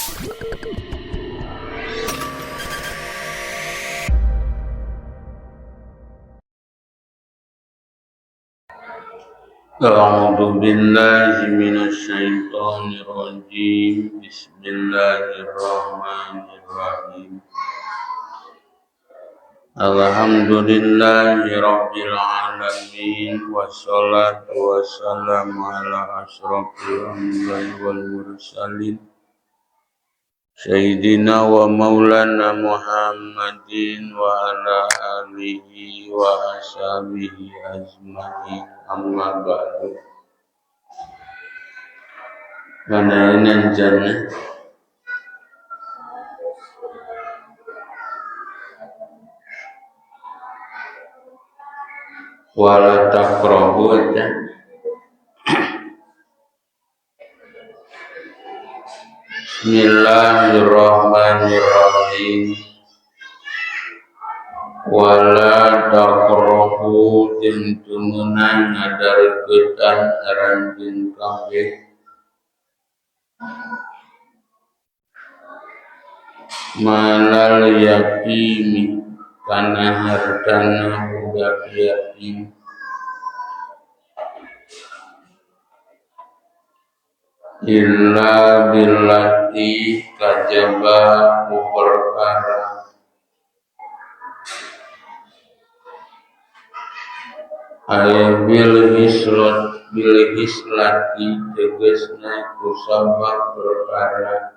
أعوذ بالله من الشيطان الرجيم. بسم الله الرحمن الرحيم. Alhamdulillahi rabbil alamin, wassalatu wassalamu ala asyrafil anbiya'i wal mursalin, sayyidina wa maulana Muhammadin wa ala alihi wa ashabihi ajmain, amma ba'du. Mana ini jannah wala taqrabu ya. Bismillahirrahmanirrahim. Wala taqrabu jeung teu meunang ngadareuketan aranjeun kabeh malal yatimi kana hartana budak yatim illa billati kajaba ku perkara ay bil hislat bil hislati tegasna ku sabab perkara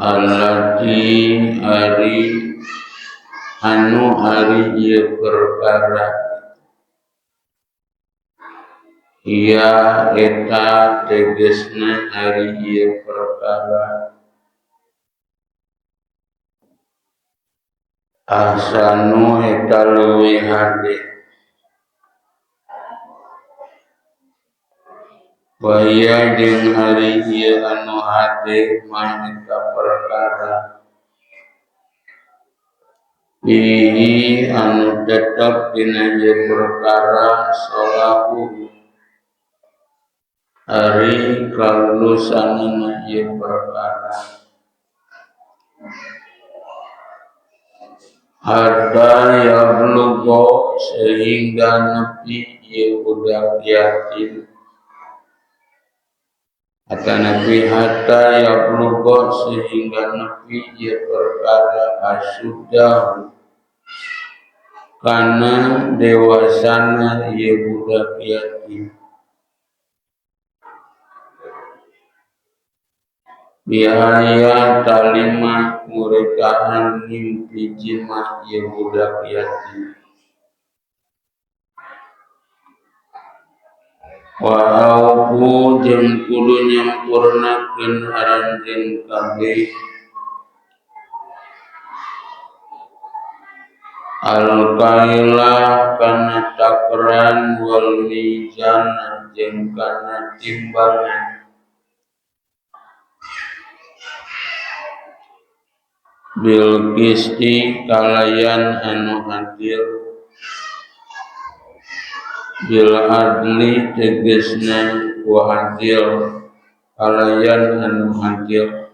allati ari anu ari ieu perkara ia eta tegasna ari ieu perkara ahsanu eta leuwih hade wa iya jeung ari ieu anu hade mah eta perkara fihi anu tetep dina ieu perkara solahu ari kalulusanana ieu perkara hatta yablugha sehingga nepi ieu budak yatim atanapi hatta yablugha sehingga nepi ieu perkara asyuddahu kana dewasana ieu budak yatim biaya talima murekaan mimpi jima ieu budak yatim wa aufu jeung kudu nyampurnakeun aranjeun kabeh al-kaila kana takaran wal mizan jeung kana timbangan bil qisti kalayan anu adil bil adli tegasna ku adil kalayan anu adil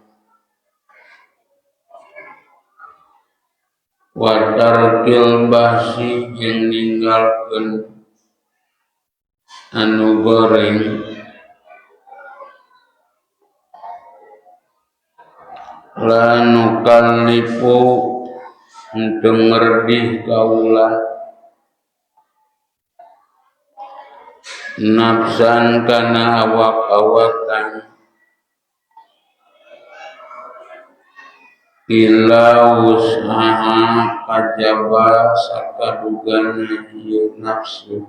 wa tarkil bahsi jeung ninggalkeun anu goreng la nukallifu henteu ngerdih kaula nafsan kana awak-awakan illa wus'aha kajaba sakadugana ieu nafsu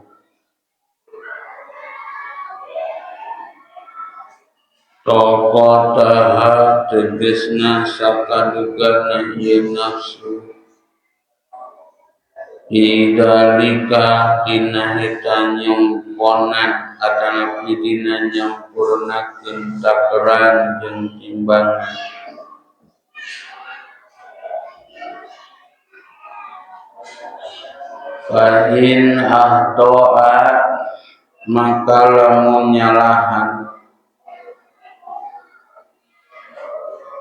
toqataha tegasna sakadugana ieu nafsu Idalika dina eta nyemponan atanapi dina nyampurnakeun takeran jeung timbangan fa in ahtoa maka lamun nyalahan.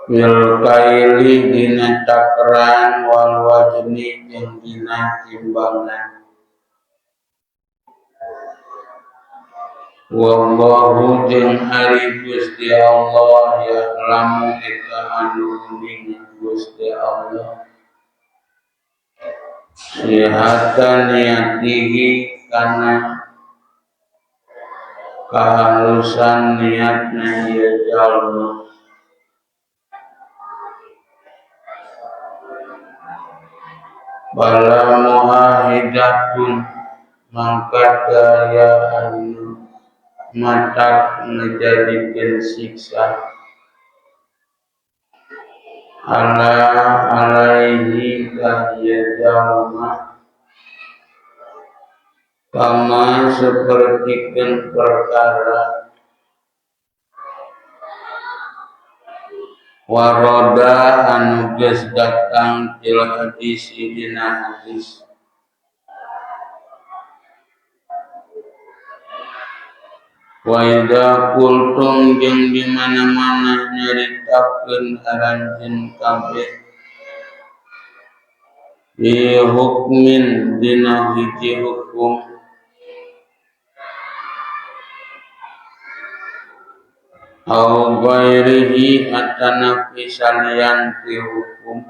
Bil kaili dina takaran wal wazni jeung dina timbangan. Wallahu jeung ari Gusti Allah ya'lamu eta anu uning Gusti Allah. Sihatan niatihi kana kahalusan niatna ieu jalma. Bala muahidatun mangka daya anu matak ngajadikeun siksa ala alaihi ka ieu jalma kama sapertikeun perkara waroda anu geus datang til hadis dina hadis. Wa idza qultum jeung di mana-mana nyaritakeun aranjeun kabeh bi hukmin dina hiji hukum au ghairihi atanapi salian ti hukum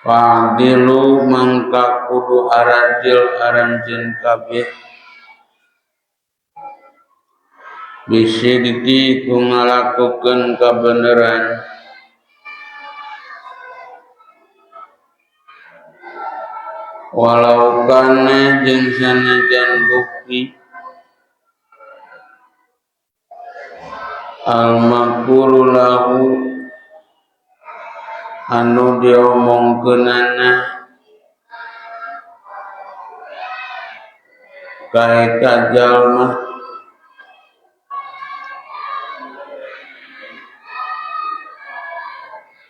fa'dilu mangka kudu aradil aranjeun kabeh bisidqi ku ngalakukeun kabeneran walau kana jeung sanajan bukti al-maqulu lahu anu diomongkeunana ka eta jalma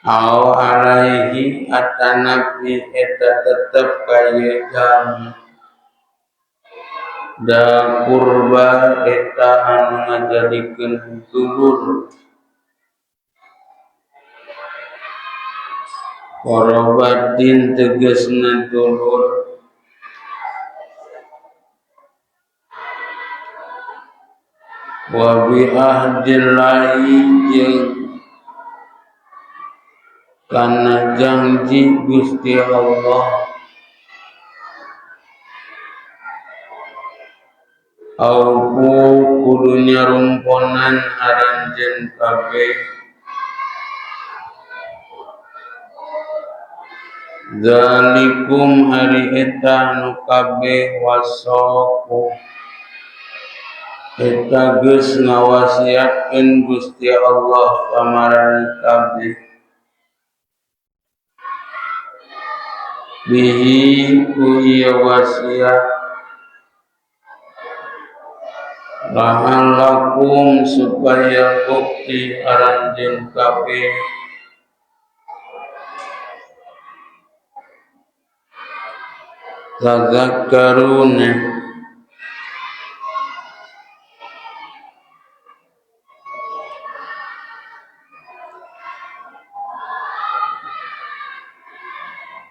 au alaihi atanapi eta tetep ka ieu jalma da kurba eta anu ngajadikeun dulur korobatin tegasna dulur wa bi ahdillahi jeung kana janji Gusti Allah auku kudu nyarumponan aranjeun kabeh zalikum ari eta nu kabeh wasoku eta geus ngawasiatkeun Gusti Allah ka maraneh kabeh bihi ku ieu wasiat la'allakum supaya bukti aranjeun kabeh tazakkaruna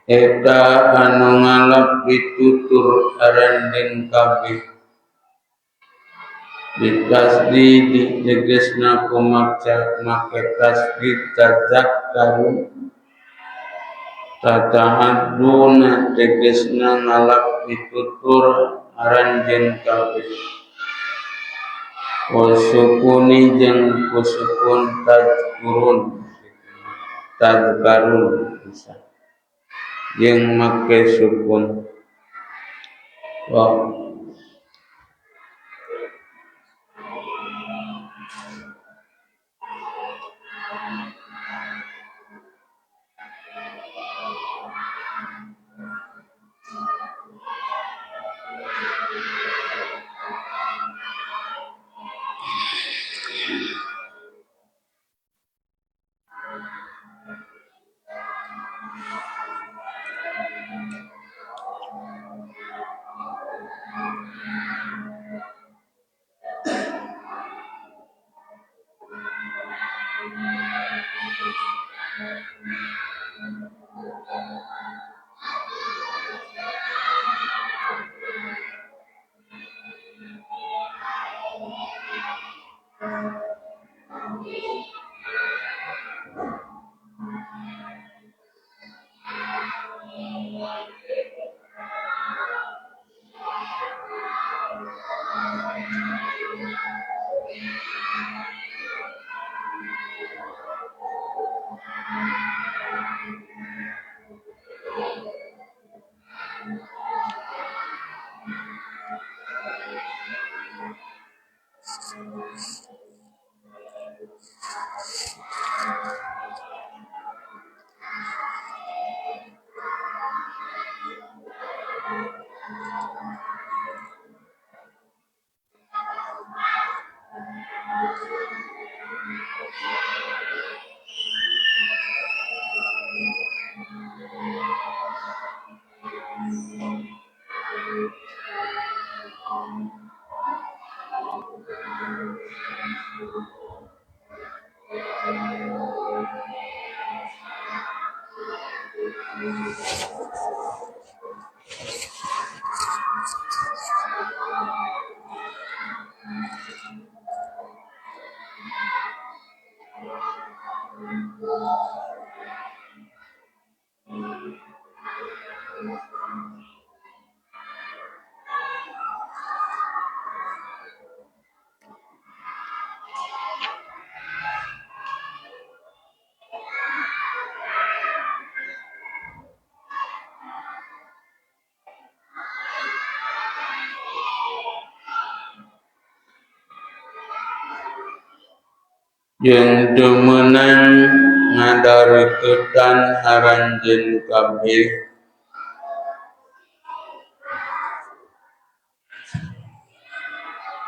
eta anu ngalap pitutur aranjeun kabeh bitasdid tegasna ku maca make tasdid tazakkaru tata'adduna tegasna ngalap pitutur aranjeun kabeh wa sukuni jeung ku sukun tadkurun tadkarun bisa jeung make sukun wa Jeung teu meunang ngadareuketan aranjeun kabeh.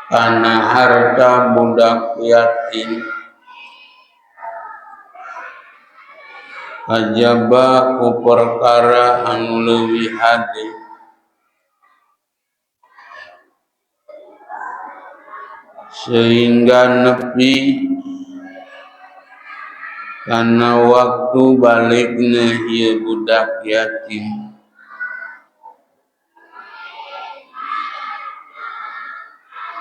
Kana harta budak yatim kajaba ku perkara anu leuwih hade. Sehingga nepi kana waktu balikna ieu budak yatim.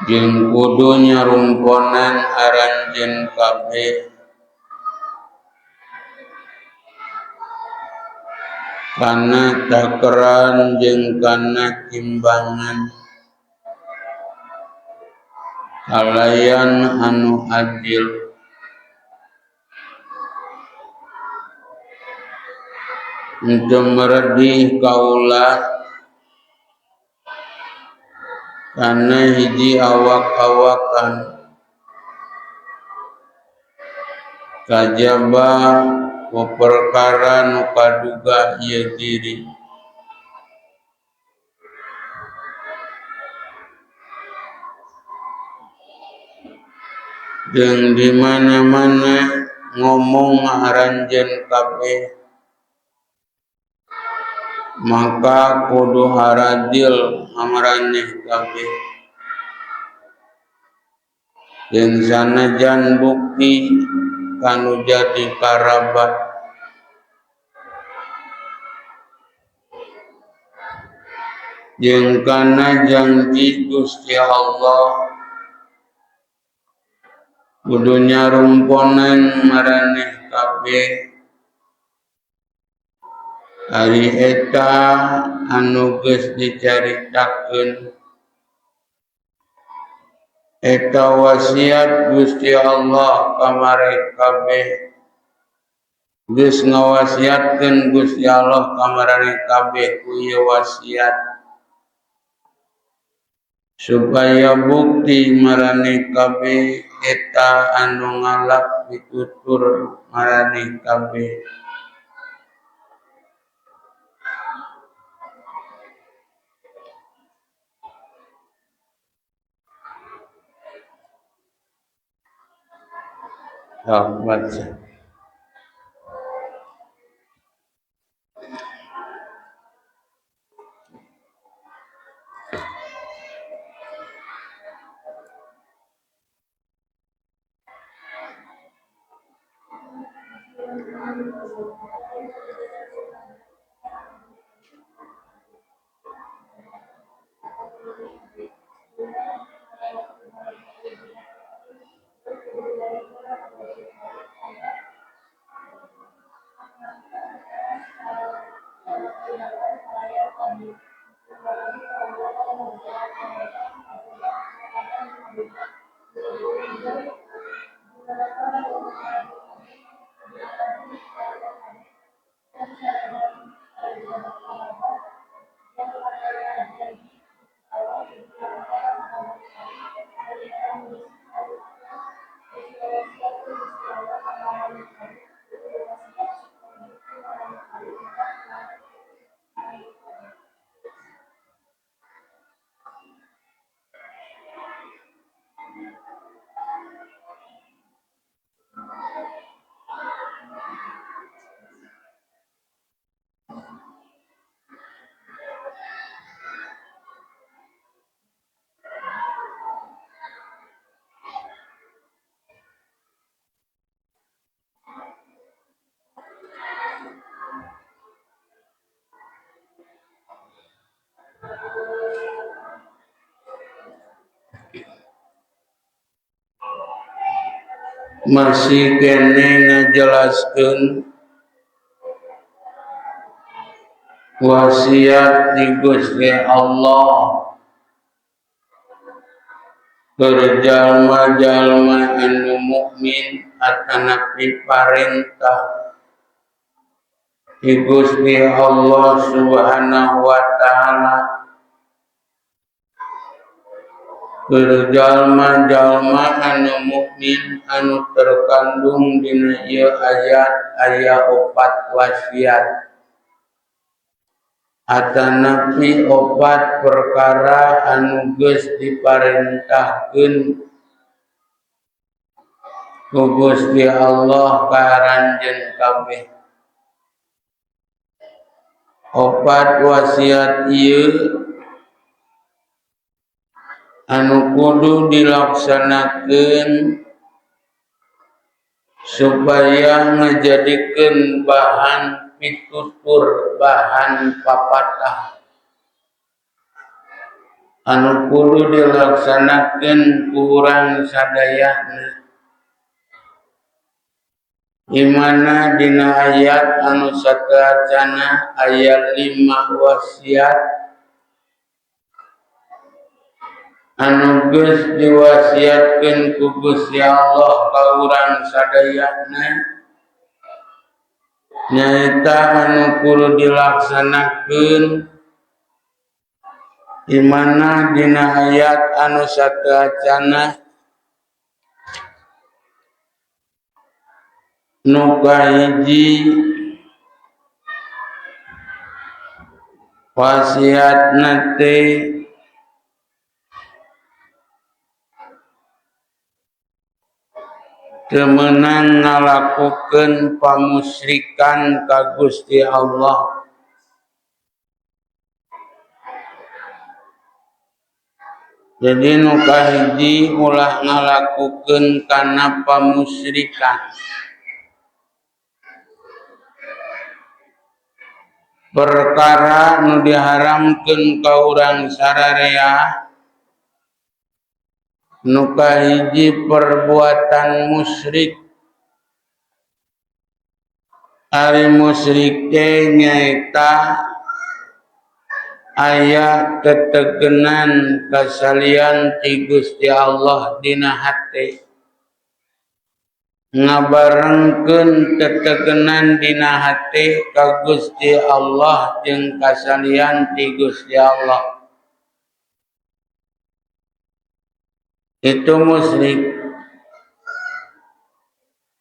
Jeung kudu nyarumponan aranjeun kabeh kana takeran jeung kana timbangan kalayan anu adil. Henteu meredih kaula kana hiji awak-awakan kajaba ku perkara nu kaduga ieu diri. Jeung di mana-mana ngomong aranjeun kabeh maka kudu haradil amaraneh kabeh. Jeung sanajan bukti kanu jadi karabat. Jeung kana janji Gusti Allah kudu nyarumponan maraneh kabeh. Ari eta anu geus dicaritakeun eta wasiat Gusti Allah ka maraneh kabeh. Geus ngawasiatkeun Gusti Allah ka maraneh kabeh ku ieu wasiat supaya bukti maraneh kabeh eta anu ngalap pitutur maraneh kabeh. Baca. Masih kene ngajelaskeun wasiat di Gusti Allah keur jalma-jalma anu mukmin atanapi parentah di Gusti Allah Subhanahu wa taala keur jalma-jalma anu mukmin anu terkandung dina ieu ayat aya opat wasiat atanapi opat perkara anu geus diparentahkeun ku Gusti Allah ka aranjeun kabeh. Opat wasiat ieu anu kudu dilaksanakeun supaya ngajadikeun bahan pitutur, bahan papatah anu kudu dilaksanakeun ku urang sadayana. Dimana dina ayat anu sateuacana aya 5 wasiat anu geus diwasiatkeun ku Gusti Allah ka urang sadayana, nyaeta anu kudu dilaksanakeun. Di mana dina ayat anu sateuacana nu kahiji wasiatna teh teu meunang ngalakukeun pamusyrikan ka Gusti Allah. Jadi nu kahiji ulah ngalakukeun kana pamusyrikan. Perkara nu diharamkeun ka urang sararea nu kahiji perbuatan musyrik. Ari musyrik teh nyaeta aya tetegenan kasalian ti Gusti Allah dina hate, ngabarengkeun tetegenan dina hate ka Gusti Allah jeung kasalian ti Gusti Allah. Itu musyrik.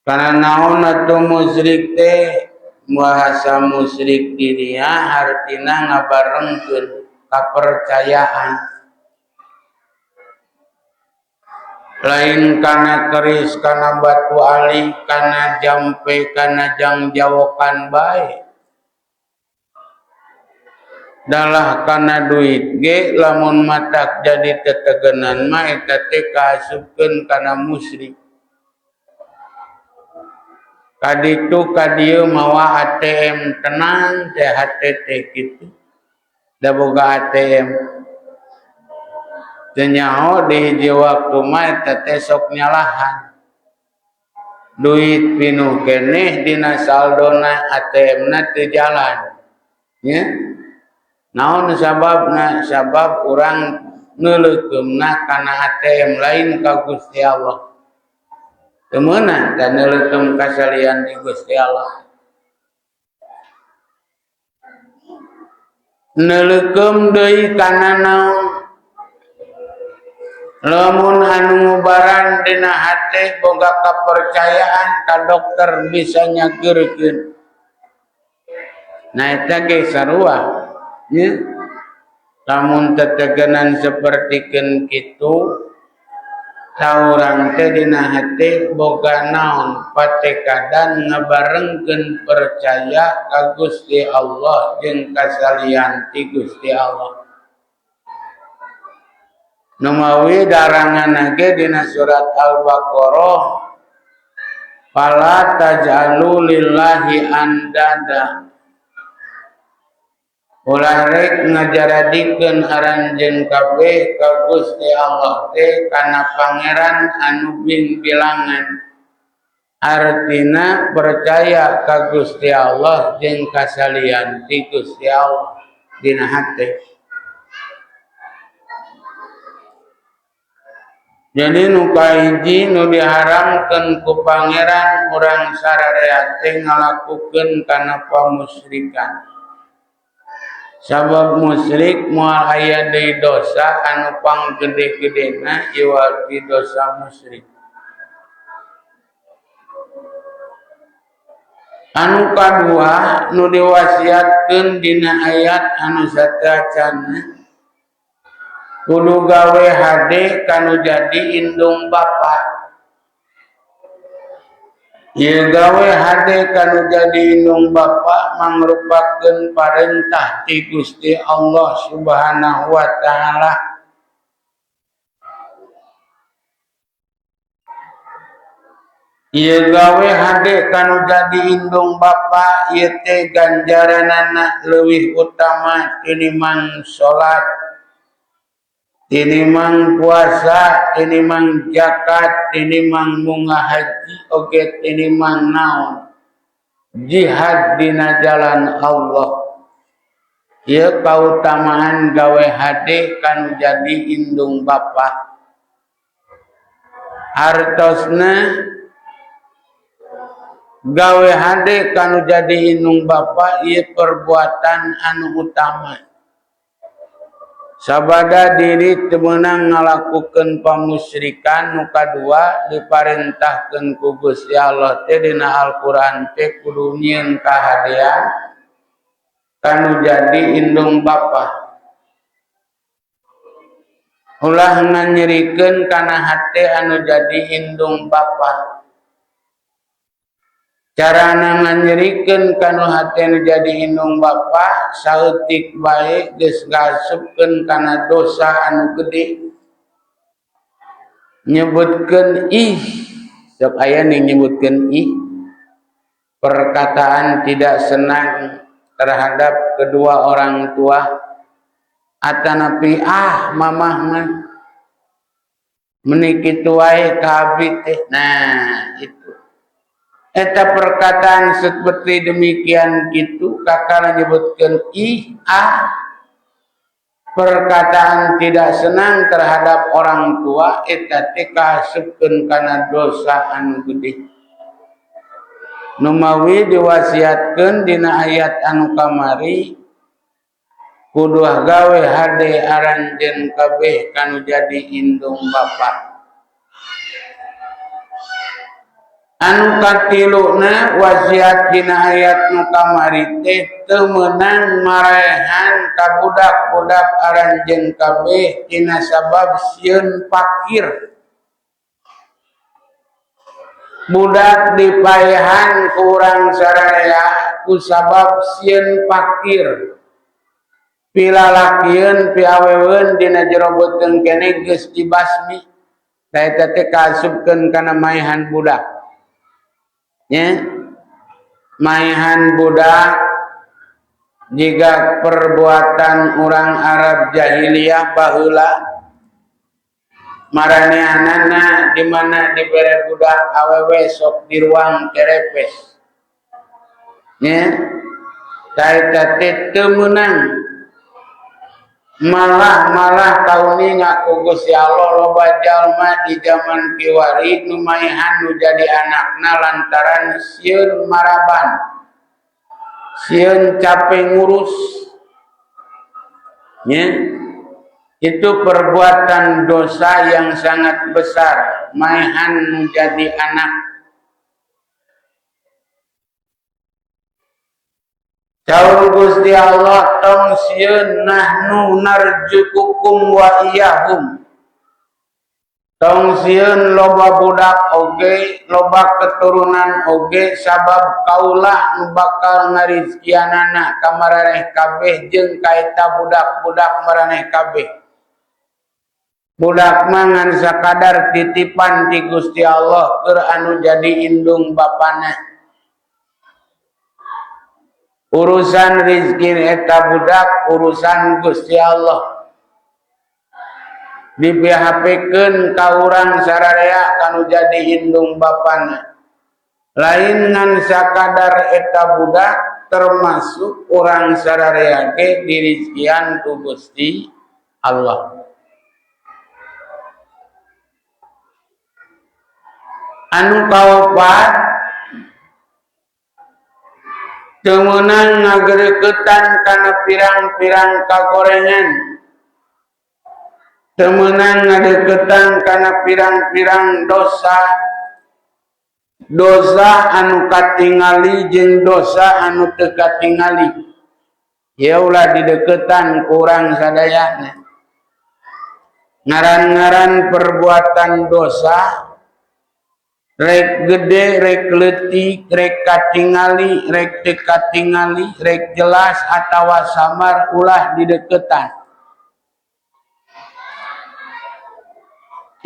Karena naon atuh musyrik teh? Bahasa musyrik di dieu hartina ngabarengkeun kapercayaan. Lain kana keris, kana batu ali, kana jampe, kana jangjawokan bae. Dalah kana duit ge lamun matak jadi tetegenan mah eta teh kaasupkeun kana musyrik. Kaditu kadieu mawa ATM tenang teh hate teh kitu. Da boga ATM. Teu nyaho di hiji waktu mah eta teh sok nyalahan. Duit pinuh keneh dina saldona ATM-na teu jalan. Nya. Naon sababna? Sabab urang neuleukeumna kana ATM lain ka Gusti Allah. Teu meunang da neuleukeum kasalian ti Gusti Allah. Neuleukeum deui kana naon? Lamun anu ngubaran dina hate boga kapercayaan ka dokter bisa nyageurkeun. Nah eta ge sarua nya. Lamun tetegenan sapertikeun kitu saurang teh dina hate boga naon patekadan ngabarengkeun percaya ka Gusti Allah jeung kasalian ti Gusti Allah. Numawi daranganna ge dina surat Al-Baqarah fala taj'alu lillahi andada. Ulah rek ngajaradikeun aranjeun kabeh ka Gusti Allah teh kana pangeran anu bingbilangan. Artina percaya ka Gusti Allah jeung kasalian ti Gusti Allah dina hate. Jadi nu kahiji nu diharamkeun ku pangeran urang sararea teh ngalakukeun kana pamusyrikan. Sabab musyrik moal aya deui dosa anu panggede-gedena iwal ti dosa musyrik. Anu kadua nu diwasiatkeun dina ayat anu sateuacanna kudu gawe hade kanu jadi indung bapa. Ieu gawe hade kanu jadi indung bapa mangrupakeun parentah ti Gusti Allah Subhanahu wa taala. Ieu gawe hade kanu jadi indung bapa ieu teh ganjaranana leuwih utama tinimbang salat, tinimang puasa, tinimang zakat, tinimang munga haji, oge tinimang naon jihad dina jalan Allah. Ieu kautamaan gawe hade kanu jadi indung bapa. Artosna gawe hade kanu jadi indung bapa ieu perbuatan anu utama. Sabada diri teu meunang ngalakukeun pamusyrikan nu kadua diparentahkeun ku Gusti Allah teh dina Al-Qur'an teh kudu nyieun kahadean kanu jadi indung bapa. Ulah nganyerikeun kana hate anu jadi indung bapa. Carana nganyerikeun kanu hate anu jadi indung bapa saeutik bae geus ngasupkeun kana dosa anu gede. Nyebutkeun ih, sok aya nu nyebutkeun ih, perkataan tidak senang terhadap kedua orang tua atanapi ah mamah mah meuni kitu wae ka abdi teh. Nah, itu eta perkataan seperti demikian gitu kakak menyebutkan ih ah, perkataan tidak senang terhadap orang tua eta teh kaasupkeun kana dosa anu gede. Numawi diwasiatkeun dina ayat anu kamari kudu gawe hade aranjeun kabeh kanu jadi indung bapa. Anu katiluna wasiat dina ayat nu kamari teh teu meunang maraehan ka budak-budak aranjeun kabeh tina sabab sieun fakir. Budak dipaehan ku urang sararea ku sabab sieun fakir. Pilalakieun piaweweun dina jero beuteung keneh geus dibasmi. Tah eta teh kaasupkeun kana maehan budak. Nya, maehan budak jika perbuatan orang Arab jahiliyah baheula maranehanana di mana dibere budak awewe sok di ruang kerepes. Nya, tah eta teh teu meunang. Malah-malah kauninga ku Gusti Allah loba jalma di zaman kiwari nu maehan nu jadi anakna lantaran sieun maraban, sieun capek ngurus. Ya. Itu perbuatan dosa yang sangat besar, maehan nu jadi anak. Caur Gusti Allah tong sieun nahnu narjukukum wa iyyahum. Tong sieun loba budak oge, loba keturunan oge sabab kaulah nu bakal ngarizkianana ka maraneh kabeh jeung ka eta budak-budak maraneh kabeh. Budak mah ngan sakadar titipan ti Gusti Allah keur anu jadi indung bapana. Urusan rizki eta budak urusan Gusti Allah. Di-PHP-keun ka urang sararea kanu jadi indung bapana. Lain ngan sakadar eta budak termasuk urang sararea ge dirizkian ku Gusti Allah. Anu kaopat teu meunang ngagereketan kana pirang-pirang kagorengan, teu meunang ngadeukeutan kana pirang-pirang dosa, dosa anu katingali jeung dosa anu teu katingali. Ieu ulah dideuketan ku urang sadayana. Ngaran-ngaran perbuatan dosa rek gede, rek leutik, rek katingali, rek teu katingali, rek jelas atawa samar ulah dideketan.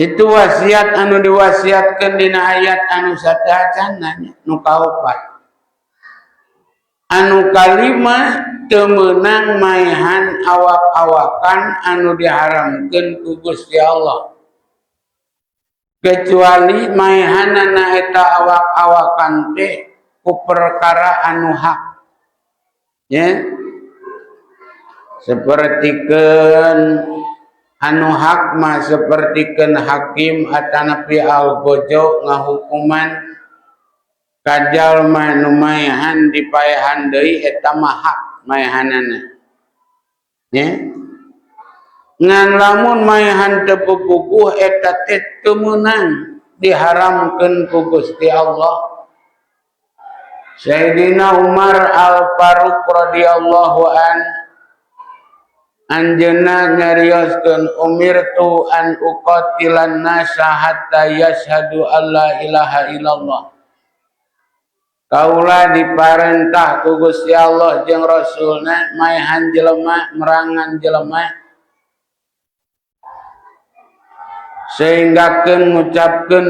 Itu wasiat anu diwasiatkeun dina ayat anu sateuacanna nu kaopat. Anu kalima teu meunang maehan awak-awakan anu diharamkeun ku Gusti Allah. Kecuali maehanana eta awak-awakan teh ku perkara anu hak. Ya. Sapertikeun anu hak mah sapertikeun hakim atanapi algojo ngahukuman ka jalma nu maehan dipaehan deui eta mah hak maehanana. Ya. Ngan lamun maehan teu puguh eta teh teu meunang diharamkeun ku Gusti Allah. Sayyidina Umar Al-Faruq radhiyallahu an anjeunna nyarioskeun umirtu an uqatilan nasa hatta yashhadu alla ilaha illallah. Kaula diparentah ku Gusti Allah jeung Rasulna maehan jelema merangan jelema sehingga keun ngucapkeun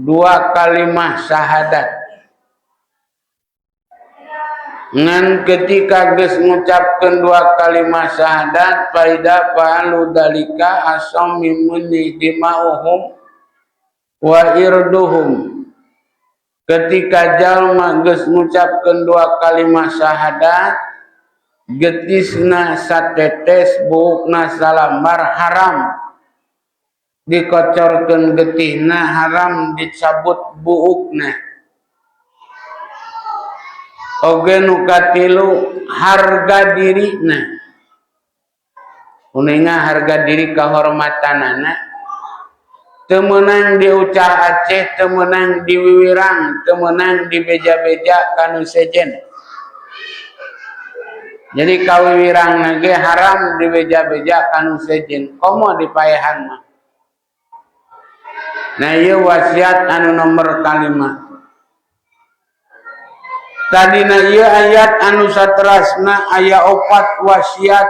dua kalimah syahadat. Ngan ketika geus ngucapkeun dua kalimah syahadat faida fa'alu dalika asam mimuni dima'uhum wa irduhum. Ketika jalma geus ngucapkeun dua kalimah syahadat getisna satetes buukna salambar haram dikocorkeun getihna haram dicabut buukna. Oge nu katilu harga dirina. Uninga harga diri kahormatanana teu meunang diucah Aceh, teu meunang diwiwirang, teu meunang dibeja-beja kanu sejen. Jadi kawiwirangna ge haram dibeja-beja kanu sejen, komo dipaehan mah. Nah ieu wasiat anu nomor kalima. Tadina ieu ayat anu saterasna aya opat wasiat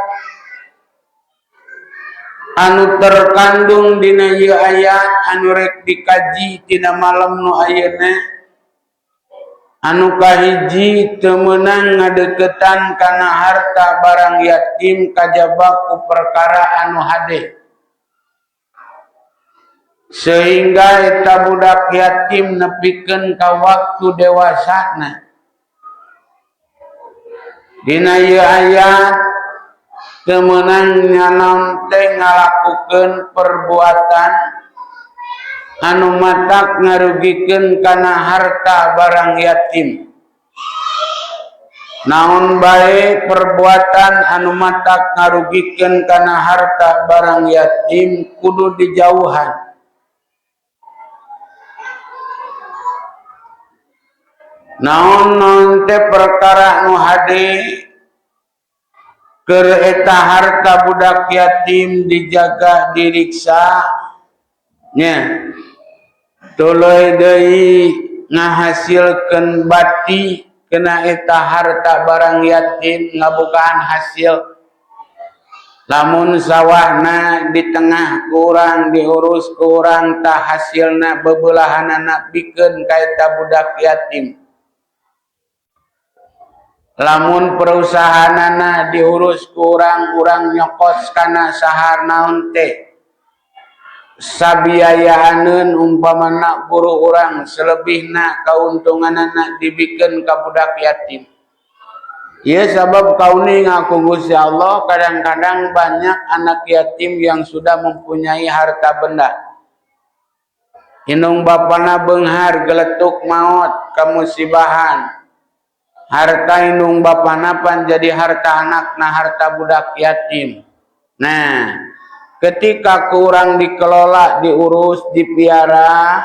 anu terkandung dina ieu ayat anu rek dikaji tina malam nu ayeuna. Anu kahiji teu meunang ngadeukeutan kana harta barang yatim kajaba ku perkara anu hade. Sehingga eta budak yatim nepikeun ka waktu dewasana. Dina ieu ayat Teu meunang nyanaon teh ngalakukeun perbuatan anu matak ngarugikeun kana harta barang yatim. Naon bae perbuatan anu matak ngarugikeun kana harta barang yatim kudu dijauhan. Naon-naon teh perkara nu hade keur eta harta budak yatim dijaga diriksa nya tuluy deui ngahasilkeun bati kena eta harta barang yatim ngabogaan hasil. Lamun sawahna di tengah kurang diurus kurang tah hasilna bebelahanana bikeun ka eta budak yatim. Lamun perusahaanana diurus kurang urang nyokos kana sahar naon teh sabiayaaneun umpamana buruh urang selebihna kauntunganana dibikeun ka budak yatim. Ieu sabab kauning ngaku Gusti Allah kadang-kadang banyak anak yatim yang sudah mempunyai harta benda. Indung bapana beunghar geletuk maot kamusibahan. Harta indung bapana pan jadi harta anakna, harta budak yatim. Nah, ketika kurang dikelola, diurus, dipiara,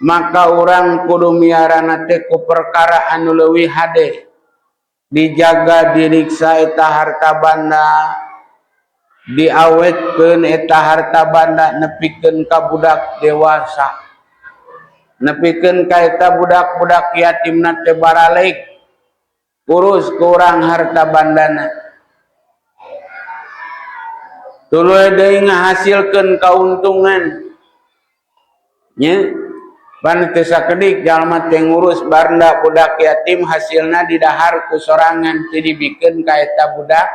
maka urang kudu miarana teh ku perkara anu leuwih hade. Dijaga, diriksa eta harta banda, diawetkeun eta harta banda nepikeun ka budak dewasa. Nepikeun ka eta budak-budak yatimna teh baralik. Urus kurang harta bandana. Tuluy deui ngahasilkeun kauntungan. Nya, pan teu sakedik jalma teh ngurus banda budak yatim hasilna didahar ku sorangan teu dibikeun ka eta budak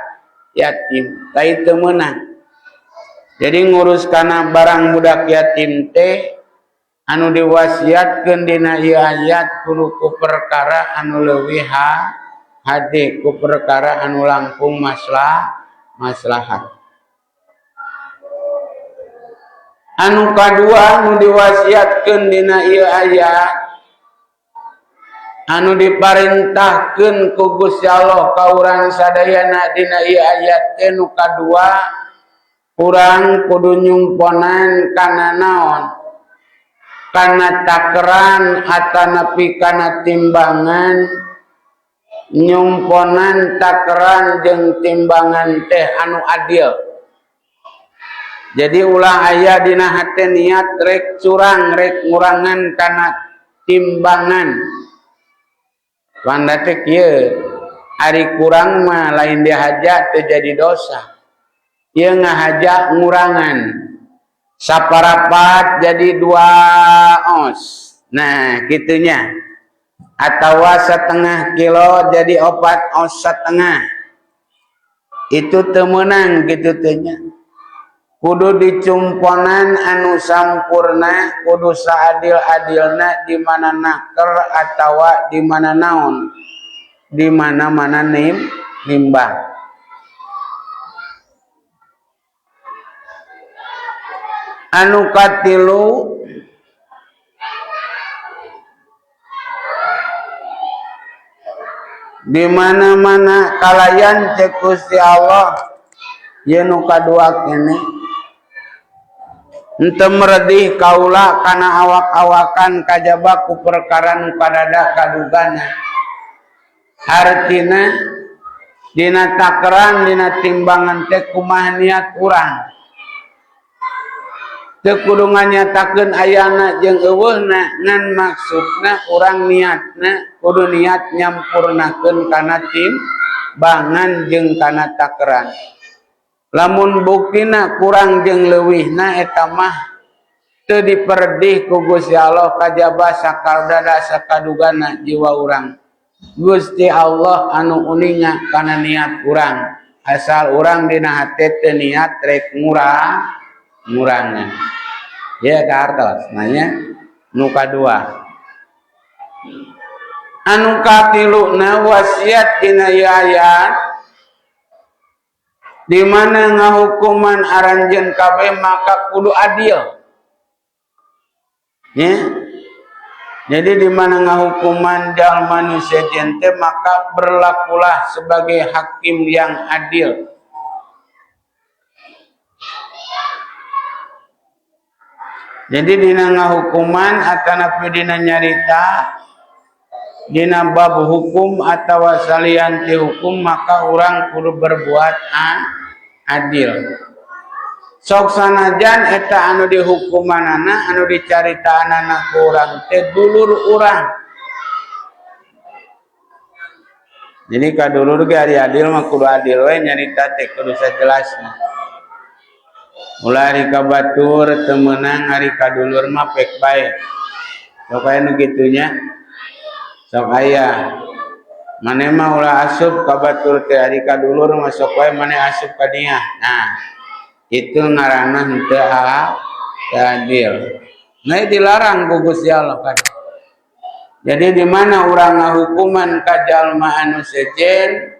yatim. Lain teu meunang. Jadi ngurus kana barang budak yatim teh anu diwasiatkeun dina ieu ayat kudu ku perkara anu leuwih hade ku perkara anu langkung maslahat. Anu kadua anu diwasiatkeun dina ieu ayat anu diparentahkeun ku Gusti Allah ka urang sadayana dina ieu ayat teh nu kadua urang kudu nyumponan kana naon? Kana takeran atanapi kana timbangan. Nyumponan takeran jeung timbangan teh anu adil. Jadi ulah aya dina hate niat rek curang rek ngurangan kana timbangan. Wanda teh kieu, ari kurang mah lain dihaja teu jadi dosa. Ieu ngahaja ngurangan. Saparapat jadi 2 ons. Nah, kitunya. Atawa setengah kilo jadi 4 ons setengah. Itu teu meunang kitu teh nya. Kudu dicumponan anu sampurna, kudu saadil-adilna di mana naker atawa di mana naon, di mana-mana nimbang. Anu katilu di mana-mana kalayan cek Gusti Allah ieu nu kadua kene henteu meredih kaula kana awak-awakan kajaba ku perkara nu kadada kadugana. Hartina dina takeran dina timbangan teh kumaha niat urang. Teu kudu nganyatakeun ayana jeung eueuhna ngan maksudna urang niatna kudu niat nyampurnakeun kana timbangan jeung kana takeran. Lamun buktina kurang jeung leuwihna eta mah teu diperdih ku Gusti Allah kajaba sakaldada sakadugana jiwa urang. Gusti Allah anu uninga kana niat urang. Asal urang dina hate teu niat rek ngurangan. Ya kahartos nanya nu kadua. Anu katiluna wasiat dina ieu ayat Di mana ngahukuman aranjeun kabeh maka kudu adil. Ya. Jadi di mana ngahukuman jalma nu sejen teh maka berlakulah sebagai hakim yang adil. Jadi dina ngahukuman atanapi dina nyarita dina bab hukum atawa salian ti hukum maka urang kudu berbuat adil. Sok sanajan eta anu dihukumanana anu dicaritaanana ku urang teh dulur urang. Jadi ka dulur ge ari adil mah kudu adil we nyarita teh kudu sajelasna. Ulah ari ka batur teu meunang ari ka dulur mah pek bae. Sok aya nu kitu nya. Sok aya. Maneh mah ulah asup ka batur teh ari ka dulur mah sok wae maneh asup ka dinya. Nah, itu ngaranna henteu adil. Nah, dilarang ku Gusti Allah kan. Jadi di mana urang ngahukuman ka jalma anu sejen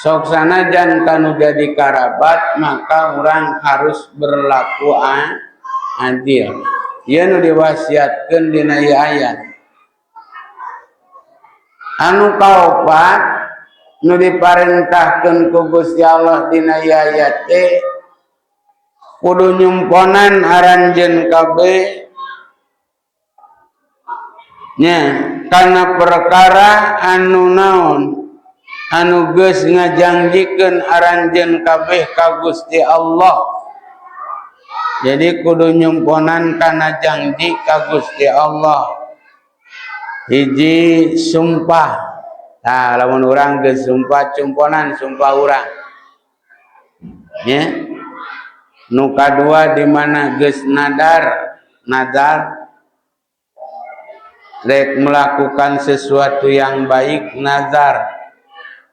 sok sanajan kanu jadi karabat maka urang harus berlaku adil. Ieu nu diwasiatkeun dina ieu ayat. Anu kaopat nu diparentahkeun ku Gusti Allah dina ieu ayat teh kudu nyumponan aranjeun kabeh nya kana perkara anu naon anu geus ngajangjikeun aranjeun kabeh ka Gusti Allah. Jadi kudu nyumponan kana janji ka Gusti Allah. Hiji sumpah. Tah lamun urang geus sumpah cumponan sumpah urang. Nya. Nu kadua di mana geus nadar, nadar rek melakukan sesuatu yang baik nazar.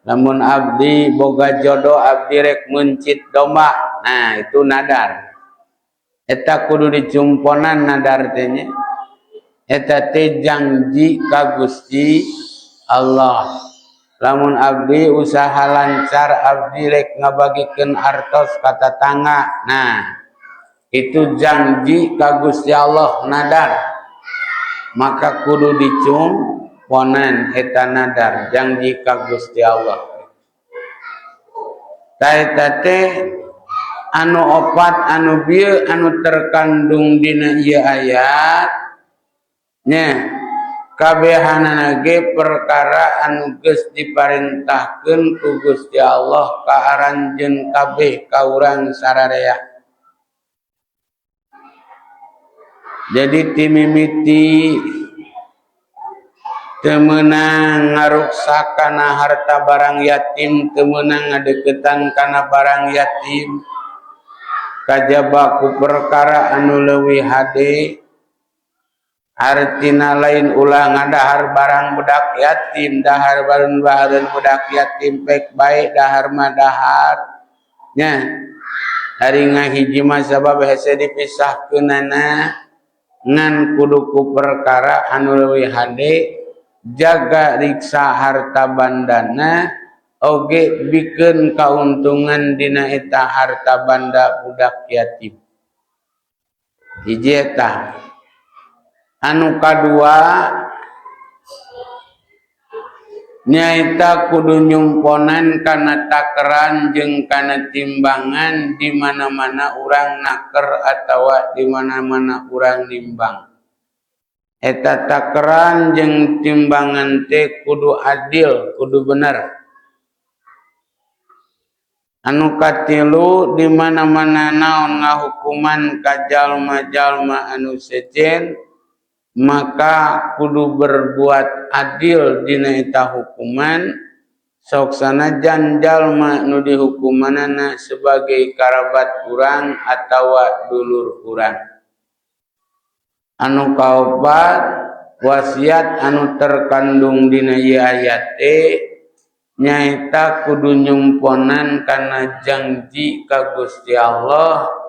Lamun abdi boga jodoh abdi rek mencit domba. Nah, itu nadar. Eta kudu dicumponan nadar teh nya. Eta teh janji ka Gusti Allah. Lamun abdi usaha lancar abdi rek ngabagikeun artos ka tatangga. Nah, itu janji ka Gusti Allah nadar. Maka kudu dicumponan eta nadar janji ka Gusti Allah. Ta eta teh anu opat anu bieu anu terkandung dina ieu ayat nya kabehanana ge perkara anu geus diparentahkeun ku Gusti Allah ka aranjeun kabeh ka urang sararea. Jadi timimiti teu meunang ngaruksak kana harta barang yatim, teu meunang ngadeukeutan kana barang yatim, kajaba ku perkara anu leuwih hade. Artina lain ulah ngadahar barang budak yatim, dahar barang bahareun budak yatim pek bae dahar mah dahar nya. Ari ngahiji mah sabab hese dipisahkeunana ngan kudu ku perkara anu leuwih hade, jaga riksa harta bandana oge bikeun kauntungan dina eta harta banda budak yatim. Hiji eta. Anu kadua nyaeta kudu nyumponan kana takeran jeung kana timbangan di mana-mana urang naker atawa di mana-mana urang nimbang. Eta takeran jeung timbangan teh kudu adil, kudu bener. Anu katilu di mana-mana naon ngahukuman ka jalma-jalma anu sejen maka kudu berbuat adil dina eta hukuman, sok sanajan jalma nu dihukumanana sebagai karabat urang atawa dulur urang. Anu kaopat wasiat anu terkandung dina ieu ayat teh nyaeta kudu nyumponan kana janji ka Gusti Allah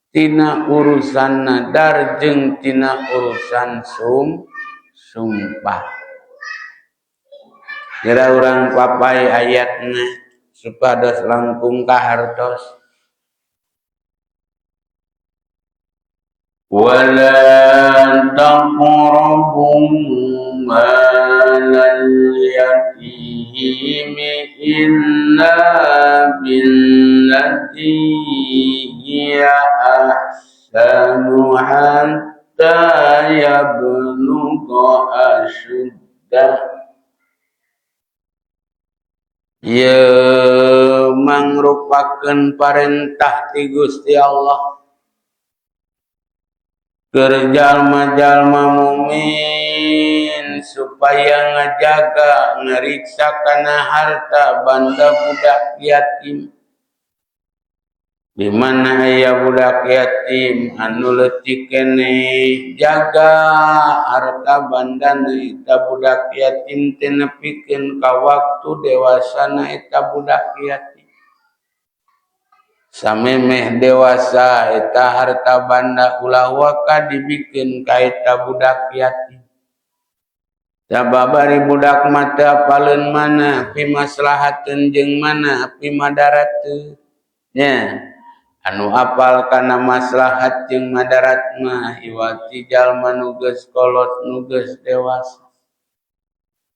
tina urusan nadar jeung tina urusan sumpah. Kira urang papai ayatna. Supados langkung kahartos. Wala taqrabu malal yatimi illa billati hiya ahsanu hatta yablugha ashuddah. Ye mangrupakeun parentah ti Gusti Allah keur jalma-jalma mukmin supaya ngajaga ngariksa kana harta banda budak yatim. Di mana aya budak yatim anu leutik keneh jaga harta bandana eta budak yatim teh nepikeun ka waktu dewasana eta budak yatim. Samemeh dewasa eta harta banda ulah waka dibikeun ka eta budak yatim. Sabab ari budak mah teu apaleun mana pimaslahateun jeung mana pimadaratkeun. Nya anu apal kana maslahat jeung madarat mah iwati jalma nu geus kolot nu geus dewasa.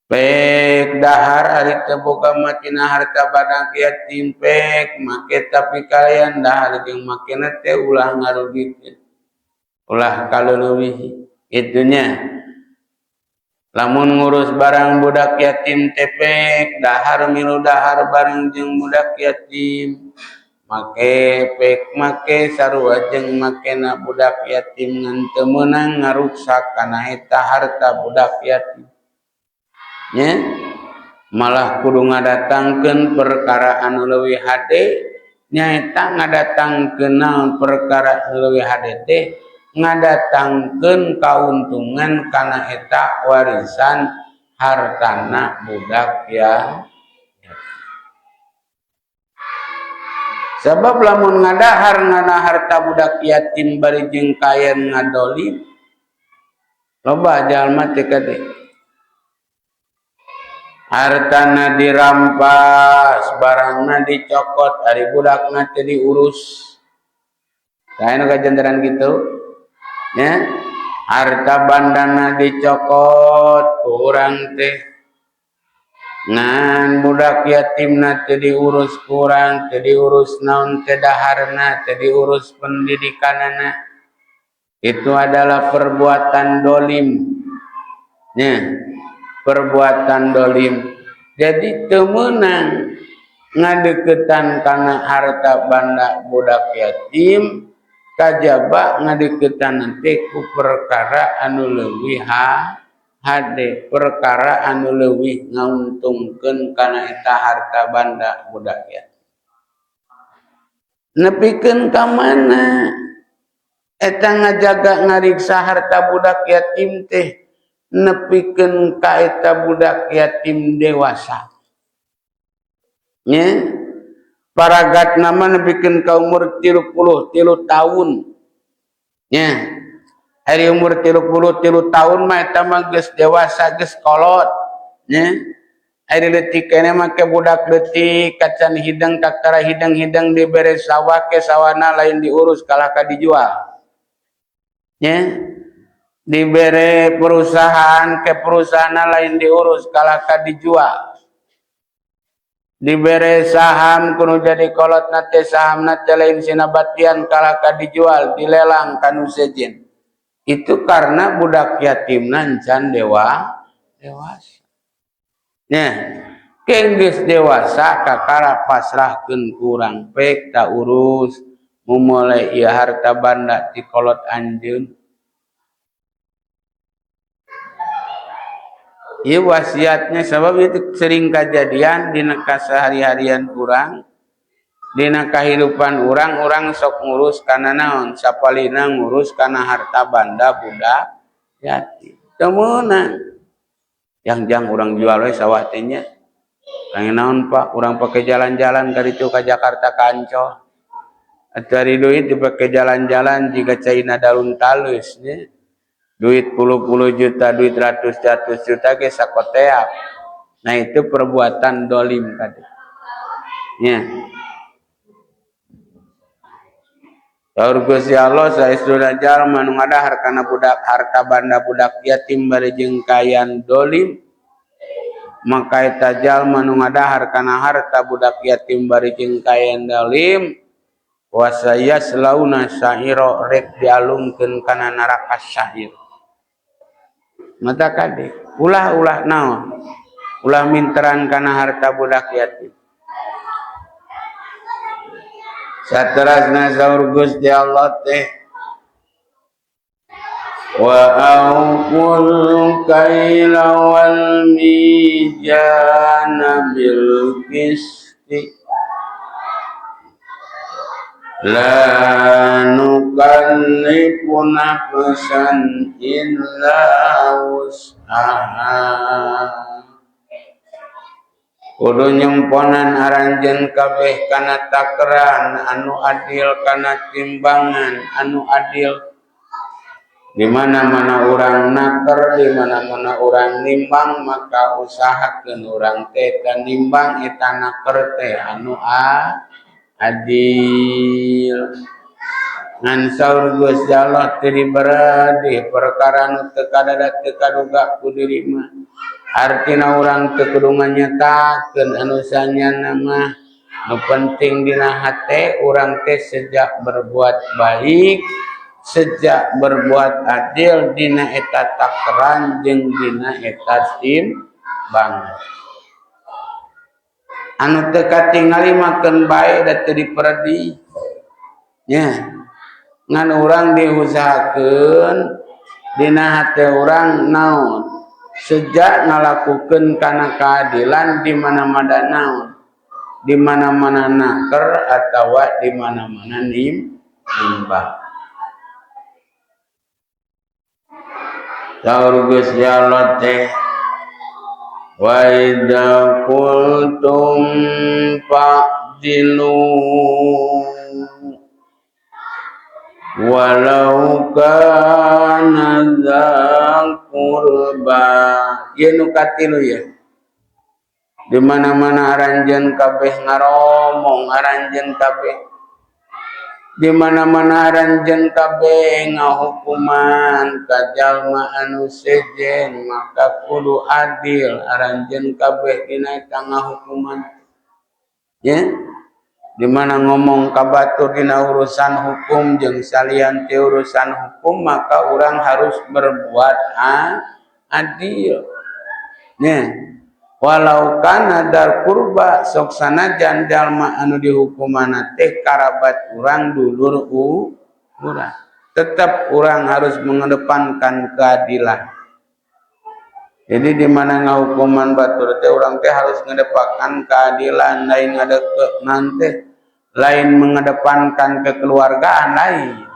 Pek dahar ari teu boga mah tina harta banda yatim pek make tapi kalian dahar jeung makena teh ulah ngarugikeun. Ulah kaleuwih kitu nya. Lamun ngurus barang budak yatim teh pek dahar milu dahar bareng jeung budak yatim. Make pek make sarua jeung makena budak yatim ngan teu meunang ngaruksak kana eta harta budak yatim. Nya malah kudu ngadatangkeun perkara anu leuwih hade nyaeta ngadatangkeun naon perkara leuwih hade teh ngadatangkeun kauntungan kana eta warisan hartana budak ya. Sebab lamun ngadahar ngana harta budak yatim bari jeung kayan ngadolim loba jalma teh kade. Hartana dirampas, barangna dicokot, ari budakna teh diurus. Saha nu kajanteran kitu? Nya, harta bandana dicokot ku urang teh. Ngan budak yatimna teh diurus ku urang, teh diurus naon teh daharna, teh diurus pendidikanana. Itu adalah perbuatan dolim. Nya, perbuatan dolim. Jadi teu meunang ngadeukeutan kana harta banda budak yatim kajaba ngadeukeutan teh ku perkara anu leuwih hade, perkara anu leuwih ngauntungkeun kana eta harta banda budak yatim. Nepikeun ka mana eta ngajaga ngariksa harta budak yatim teh nepikeun ka eta budak yatim dewasa. Nya paragat nama nepikeun ka umur 33 tahun. Nya ari umur 33 tahun mah eta mah geus dewasa geus kolot. Nya ari leutik keneh mah ke budak leutik kacan hidang kakara hidang-hidang dibere sawah ke sawana lain diurus kalah ka dijual. Nya dibere perusahaan ke perusahaan lain diurus kalah ka dijual. Dibere saham kudu jadi kolot na teh saham na teh lain sinabatian kalah ka dijual dilelang kanu sejen. Itu karena budak yatim can dewasa. Nya geus dewasa kakara pasrahkeun ku urang pek ta urus mumulai ieu harta banda ti kolot anjeun. Ieu wasiatnya sebab itu sering kejadian dina kasehari-harian urang, dina kahirupan urang, urang sok ngurus kana naon, sapalina ngurus kana harta banda budak yatim. Teu meunang. Yang-jang urang jual we sawah teh nya. Kang naon Pak, urang pake jalan-jalan ka ditu ka Jakarta ka Ancol. Cari duit dipake jalan-jalan jika caina darun talus nya. Duit puluh-puluh juta, duit ratus-ratus juta ge sakoteak. Nah itu perbuatan dolim tadi. Nya. Saur Gusti Allah saestuna jalma nu ngadahar kana budak harta banda budak yatim bari jeung kaayaan dolim maka eta jalma nu ngadahar kana harta budak yatim bari jeung kaayaan dolim wa sayaslauna sa'ira rek dialungkeun kana neraka sa'ir. Mata kade ulah-ulah naon ulah minteran kana harta budak yatim. Saterasna saur Gusti Allah teh wa awful kaila wal mizana bil qisti la nukallifu nafsan illa wus'aha. Kudu nyemponan aranjeun kabeh kana takeran anu adil kana timbangan anu adil. Di mana-mana urang naker, di mana-mana urang nimbang, maka usahakeun urang teh eta nimbang eta naker teh anu adil. Ngan saur Gusti Allah teu diberedih perkara nu teu kadada teu kaduga ku diri mah. Artina urang teu kudu nganyatakeun anu sanyana mah. Nu penting dina hate urang teh sejak berbuat baik, sejak berbuat adil dina eta takeran jeung dina eta timbangan. Anu teu katingali mah keun bae da teu diperedih. Nya. Ngan urang diusahakeun dina hate urang naon sejak ngalakukeun kana keadilan di mana-mana naon di mana-mana naker atawa di mana-mana nimbang. Saur Gusti Allah teh wa idza qultum fa'dilu walau kana dza qurba. Ieu nu katilu ya. Di mana-mana aranjeun kabeh ngaromong aranjeun kabeh. Di mana-mana aranjeun kabeh ngahukuman ka jalma anu sejen maka kudu adil aranjeun kabeh dina eta ngahukuman. Ya. Di mana ngomong ka batur dina urusan hukum jeung salian ti urusan hukum maka urang harus berbuat adil. Nya. Walau kana dar kurba sok sanajan jalma anu dihukumana teh karabat urang dulur urang. Tetap urang harus mengedepankan keadilan. Jadi di mana ngahukuman batur teh urang teh harus ngedepankan keadilan, lain ngadeke teh, lain mengedepankan kekeluargaan lain.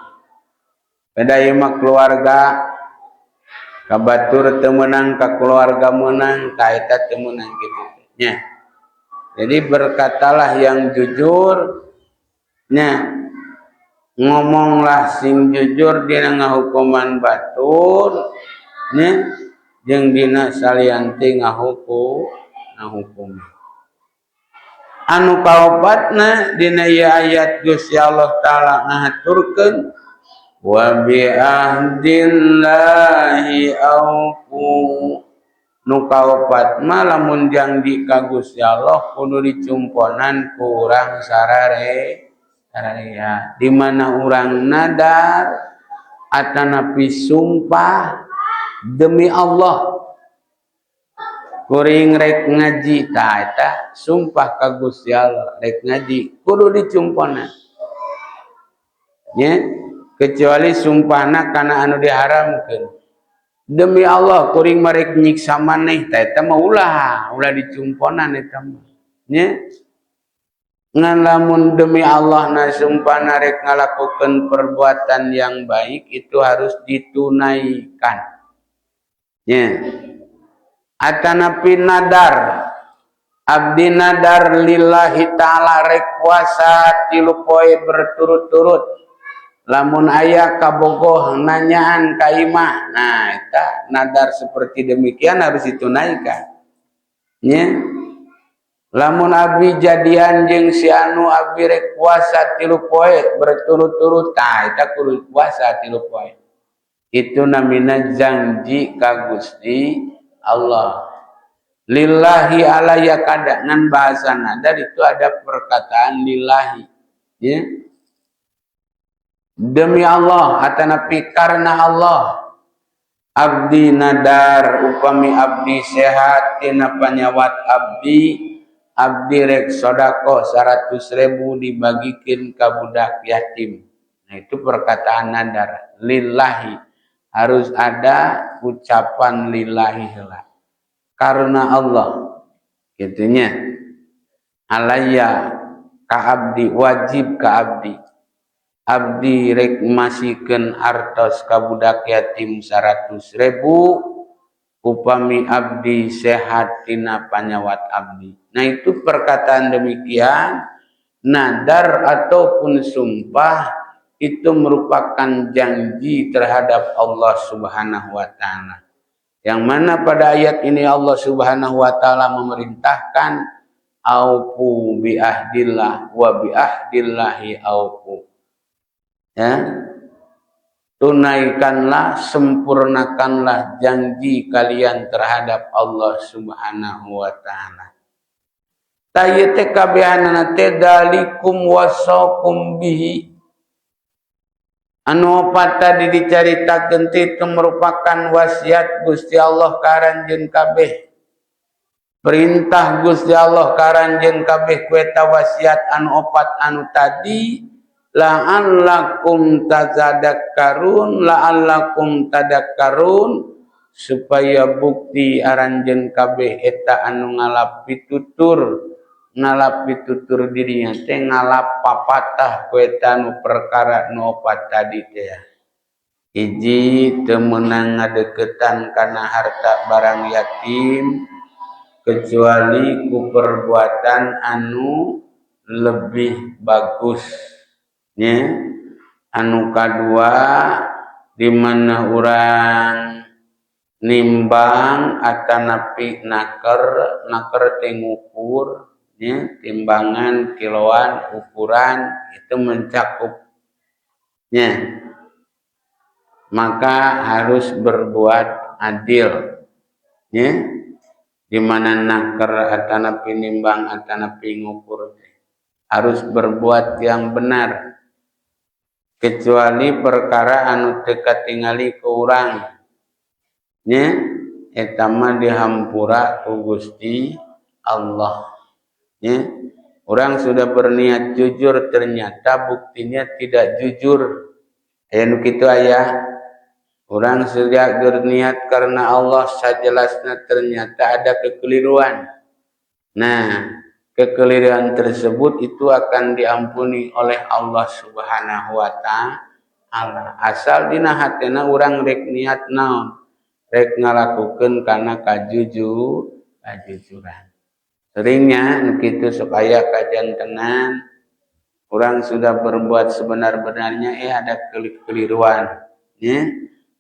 Beda ieu mah keluarga ka batur teu meunang, ka keluarga meunang, ka eta teu meunang kitu nya. Jadi berkatalah yang jujur nya, ngomonglah sing jujur dina ngahukuman batur nya jeung dina salian ti ngahukum. Anu kaopatna dina ieu ayat Gusti Allah Ta'ala ngahaturkeun wa bi ahdillahi aufu. Nu kaopat mah lamun janji ka Gusti Allah kudu dicumponan ku urang sararea. Di mana urang nadar atanapi sumpah demi Allah kuring rek ngaji tah eta sumpah ka Gusti Allah rek ngaji kudu dicumponan nya, kecuali sumpahna kana anu diharamkeun. Demi Allah kuring mah rek nyiksa maneh tah eta mah ulah dicumponan eta mah nya. Ngan lamun demi Allah na sumpahna rek ngalakukeun perbuatan yang baik itu harus ditunaikan. Ya. Atanapi nadar, abdi nadar lillahi ta'ala rek puasa 3 poe berturut-turut. Lamun aya kabogoh nanyaan ka imah, nah eta nadar seperti demikian harus ditunaikan. Ya. Lamun abdi jadian jeung si anu, abdi rek puasa 3 poe berturut-turut. Tah, eta kudu puasa 3 poe. Itu namina janji ka Gusti Allah. Lillahi alayya kada, ngan bahasa nadar itu ada perkataan lillahi, ya. Demi Allah atanapi karena Allah abdi nadar, upami abdi sehat tina panyawat abdi, abdi rek sodakoh 100 ribu dibagikan ke budak yatim. Nah, itu perkataan nadar lillahi, harus ada ucapan lillahi lah, karena Allah gitunya. Alayya ka abdi, wajib ka abdi, abdi rek masihkeun artos ka budak yatim 100 ribu upami abdi sehat tina panyawat abdi. Nah, itu perkataan demikian, nadar ataupun sumpah itu merupakan janji terhadap Allah Subhanahu wa Ta'ala. Yang mana pada ayat ini Allah Subhanahu wa Ta'ala memerintahkan aufu bi ahdillah wa bi ahdillahi aufu. Ya, tunaikanlah, sempurnakanlah janji kalian terhadap Allah Subhanahu wa Ta'ala. Tah, ieu teh kabehanana teh dzalikum wasaqum bihi. Anu opat tadi dicaritakeun teh itu merupakan wasiat Gusti Allah ka aranjeun kabeh. Perintah Gusti Allah ka aranjeun kabeh ku eta wasiat anu opat anu tadi, la'allakum tazadakkarun, la'allakum tadakkarun, supaya bukti aranjeun kabeh eta anu ngalap pitutur, ngalap pitutur dirinya teh ngalap papatah ku eta nu perkara nu opat tadi teh. Hiji, teu meunang ngadeukeutan kana harta barang yatim kecuali ku perbuatan anu lebih bagus nya. Anu kadua, di mana urang nimbang atanapi naker. Naker teh ngukur nya, timbangan, kiloan, ukuran itu mencakup nya. Maka harus berbuat adil nya, di mana naker atanapi nimbang atanapi ngukur harus berbuat yang benar, kecuali perkara anu teu katingali ku urang nya, eta mah dihampura ku Gusti Allah nya. Orang sudah berniat jujur, ternyata buktinya tidak jujur. Aya nu kitu aya. Orang sudah berniat karena Allah, sajelasna ternyata ada kekeliruan. Nah, kekeliruan tersebut itu akan diampuni oleh Allah Subhanahu wa Ta'ala, asal dina hatena urang rek niat naon, rek ngalakukeun kana kajujuran. Seringnya nu kitu sok aya kajantenan orang sudah berbuat sebenar-benarnya, eh, ada kekeliruan ya.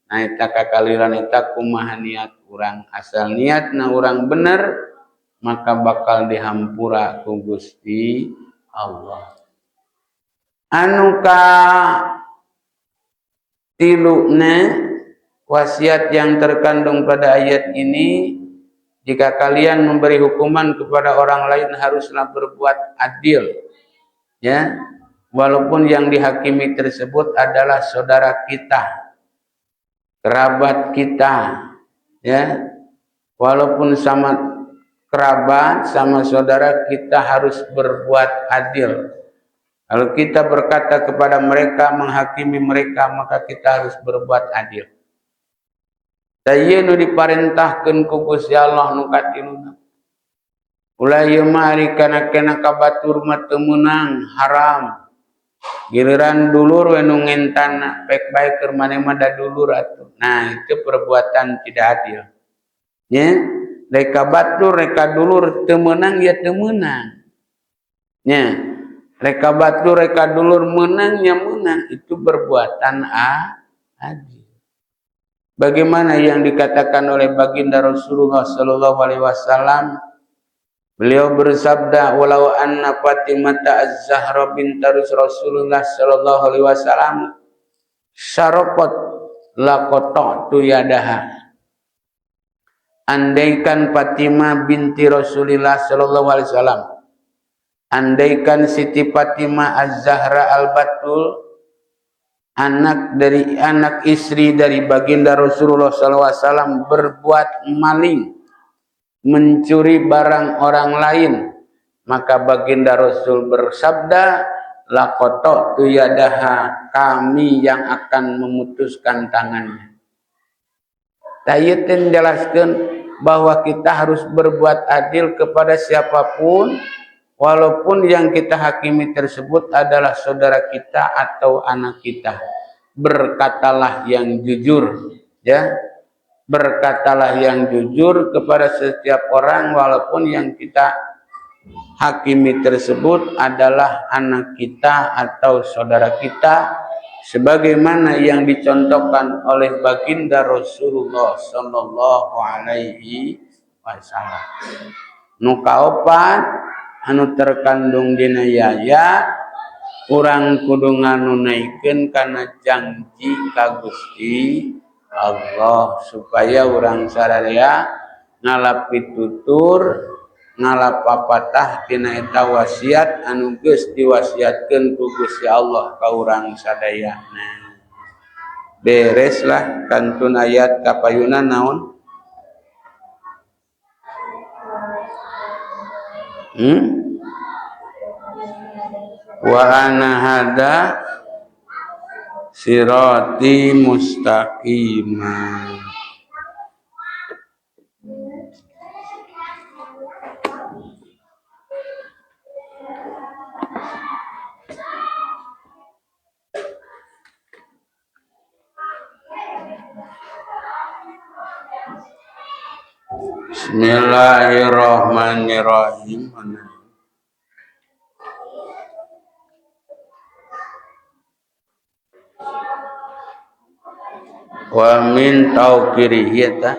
Nah, eta kakaliruan eta kumaha niat urang. Asal niatna urang bener, maka bakal dihampura ku Gusti Allah. Anu ka tiluna, wasiat yang terkandung pada ayat ini, jika kalian memberi hukuman kepada orang lain haruslah berbuat adil ya, walaupun yang dihakimi tersebut adalah saudara kita, kerabat kita ya. Walaupun sama kerabat, sama saudara, kita harus berbuat adil. Kalau kita berkata kepada mereka, menghakimi mereka, maka kita harus berbuat adil. Tah, nu diparentahkeun ku Gusti Allah nu katiluna. Ulah ieu mah ari kana-kana ka batur mah teu meunang, haram. Giliran dulur we nu ngentana, pek bae keur maneh mah da dulur atuh. Nah, itu perbuatan tidak adil. Nya, rek ka batur, rek ka dulur teu meunang ya teu meunang. Nya, rek ka batur, rek ka dulur meunang ya meunang, itu perbuatan adil. Bagaimana yang dikatakan oleh baginda Rasulullah Sallallahu Alaihi Wasallam? Beliau bersabda, walau anna Fatimah Az-Zahra binta Rasulullah sallallahu alaihi wasallam saraqat laqata'tu yadaha. Andaikan Fatimah binti Rasulullah sallallahu alaihi wasallam, andaikan Siti Fatimah Az-Zahra Al-Batul, anak dari anak istri dari baginda Rasulullah sallallahu alaihi wasallam, berbuat maling, mencuri barang orang lain, maka baginda Rasul bersabda, laqata'tu yadaha, kami yang akan memutuskan tangannya. Tayyidin jelaskan bahwa kita harus berbuat adil kepada siapapun, walaupun yang kita hakimi tersebut adalah saudara kita atau anak kita. Berkatalah yang jujur, ya. Berkatalah yang jujur kepada setiap orang, walaupun yang kita hakimi tersebut adalah anak kita atau saudara kita, sebagaimana yang dicontohkan oleh baginda Rasulullah sallallahu alaihi wasallam. Nu kaopat anu terkandung dina yaya, urang kudu nganunaikeun kana janji ka Gusti Allah, supaya urang sararea ngalap pitutur, ngalap papatah tina eta wasiat anu geus diwasiatkeun ku Gusti Allah ka urang sadayana. Bereslah kantun ayat kapayuna naon? Wa ana hada sirati mustaqima. Bismillahirrahmanirrahim. Wa min tauqirihi ta.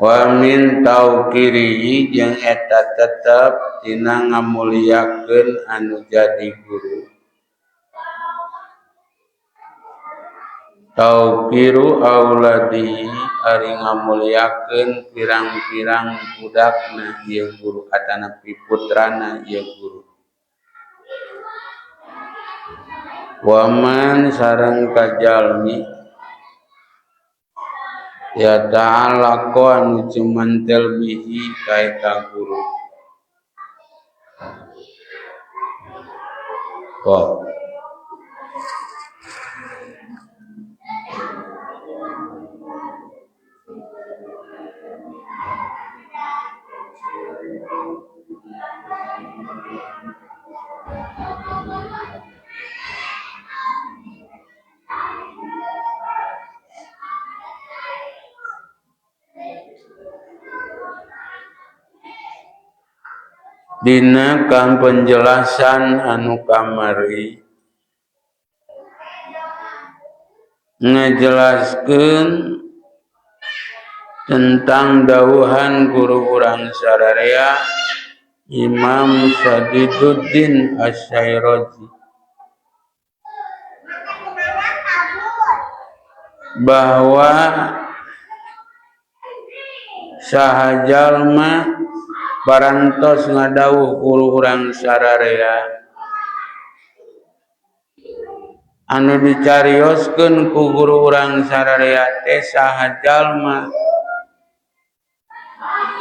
Wa min tauqirihi jeung eta tetep tina ngamuliakeun anu jadi guru. Tauqiru auladi ari ngamuliakeun pirang-pirang budakna ieu guru atanapi putrana ieu guru. Waman sareng kajalmi ya ta'ala ko anu cumantel bihi ka eta guru. Kok dina kang penjelasan anu kamari ngajelaskeun tentang dawuhan guru urang sararea Imam Sadiduddin Asy-Syairazi bahwa saha jalma parantos ngadawuh guru urang sararea anu dicarioskeun ku guru urang sararea teh saha jalma